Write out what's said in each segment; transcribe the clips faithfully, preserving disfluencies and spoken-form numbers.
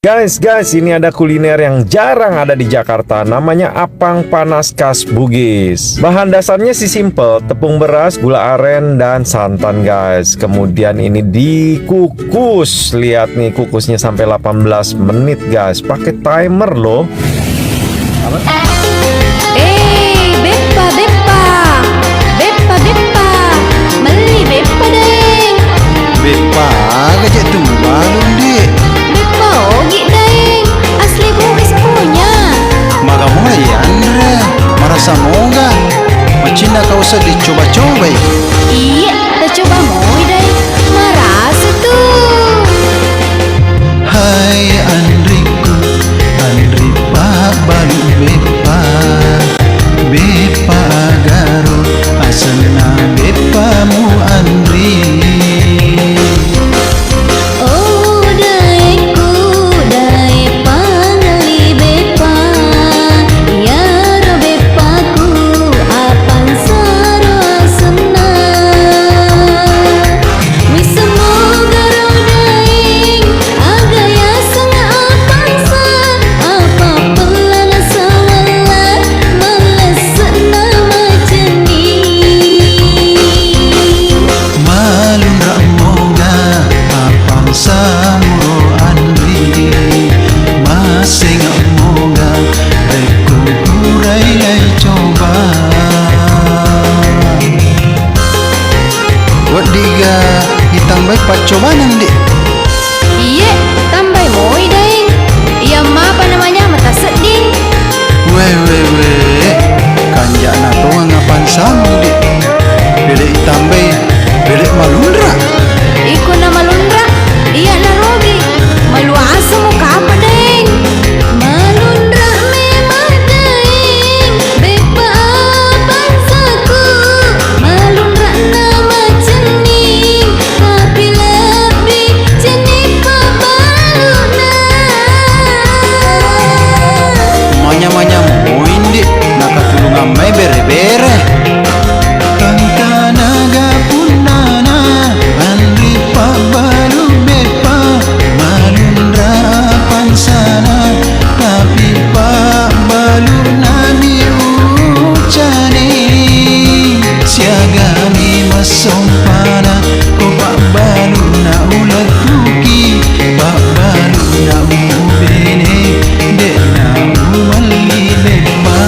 Guys, guys, ini ada kuliner yang jarang ada di Jakarta, namanya apang panas khas Bugis. Bahan dasarnya sih simple, tepung beras, gula aren, dan santan, guys. Kemudian ini dikukus. Lihat nih, kukusnya sampai delapan belas menit, guys. Pakai timer loh. Eh, beppa, beppa. Beppa, beppa. Melli beppa, Daeng. Beppa aga je tu balung, Dik? Beppa ogi, Daeng. Asli Bugis punya. Maga moga ianre, marasa moga. Macinna kau seddi coba-cobai. Iye, tacoba moi, Daeng. Marasa tu. Hai anrikku, anri pabbalu beppa. Beppa agaro, asenna beppamu anri. Oh, daekku, dae pangelli beppa. Iyaro beppaku, apansaro asenna. Wisseng moga ro, Daeng, aga yaseng apangsa, apa pellana sawella, malesse'na macenning. Malunra moga apangsa muro anri, masenga moga rekko purai lai coba. Weddiga itambai paccobanang, Dik? Iye, tambai moi, Daeng. Iya mapa namanya mata sedding. Weh, weh, weh. Kanja'na tongeng apangsamu, Dik. Bede itambai, bede malunra. Iko na malunra, iya na rogi. Malu asemu kapa, Daeng. Malunra memang, Daeng. Beppa apangsaku, malunra'na macenning, tapi lebbi cenning pabbalu'na. Manya-manya moi, Dik, nakatulungang mai bere-bere. Engkanaga punnana anri pabbalu beppa, malunra apansana, tapi pabbalu'na diucani. Siagami massompana, ko pabbalu'na ulettuki, pabbalu'na ubene, de'na umelli beppa.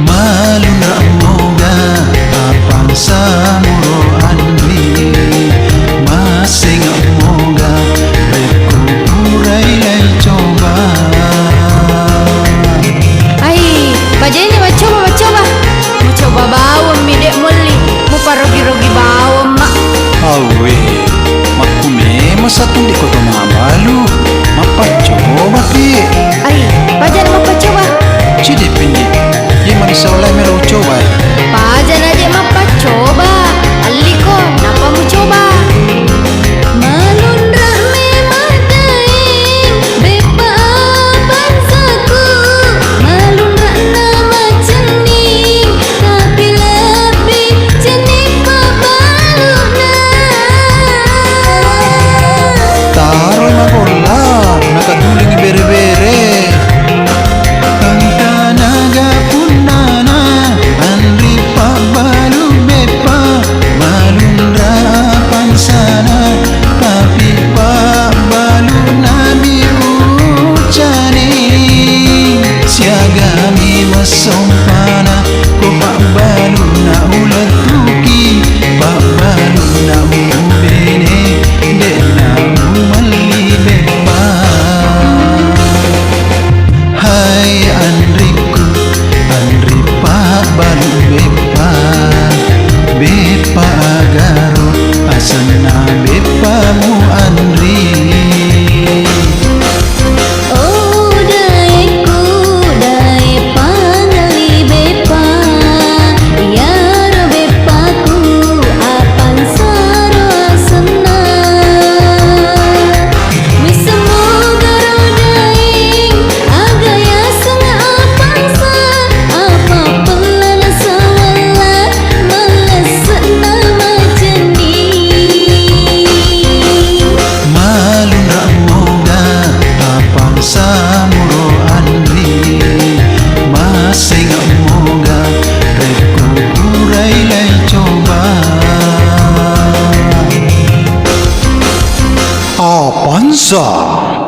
Malunra moga apangsa muro anri, masenga moga rekko purai lai coba. Ai, pajani macoba, macoba. Mucoba bawang mi de' muelli, muparogi-rogi bawang ma. Awwe, makkumema sattundi koto mabalu, mappaccobapi. Ai, pajana mappaccoba. Cide' pendi, iye marisa olai melo ucobai. Pajana je mappaccoba, alliko nappa mucoba. Malunra memang, Daeng, beppa apangsaku, malunra'na macenning, tapi lebbi cenning pabbalu'na. Pansa.